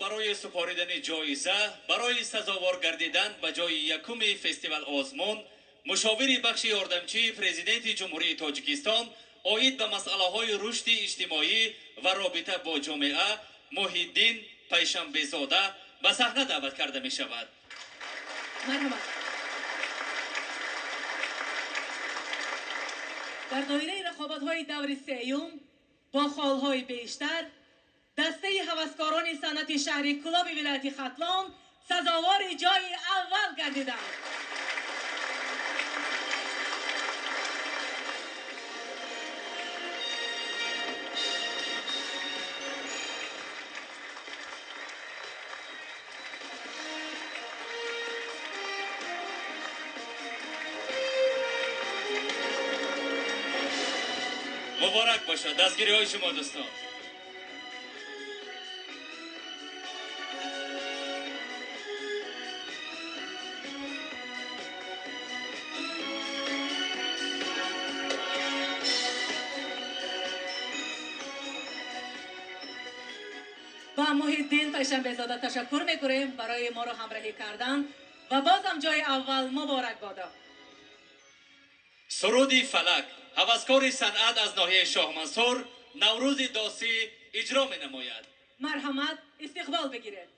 Барои супоридани ҷоиза барои сазовор гардидан ба ҷои якуми фестивал озмун мушовири бахши ёрдамчии Президенти Ҷумҳурии Тоҷикистон оид ба масъалаҳои рушди иҷтимоӣ ва робита бо ҷомеа Муҳиддин Пайшанбезода ба саҳна даъват карда мешавад. Марҳамат. Дар доираи рақобатҳои даври сеюм бо холҳои бештар дастаи ҳаваскорони санъати шаҳри Кӯлоби вилояти Хатлон сазовори ҷои аввал гардиданд. Муборак бошад, дастгириҳои шумо, дӯстон. Ба Муҳиддин Пайшанбезода ташаккур мекунем барои моро ҳамроҳӣ кардан ва бозам ҷои аввал муборак бодо. Суруди фалак ҳаваскори санъат аз ноҳияи Шоҳмансур Наврӯзи Досӣ иҷро менамояд. Марҳамат, истиқбол бигиред.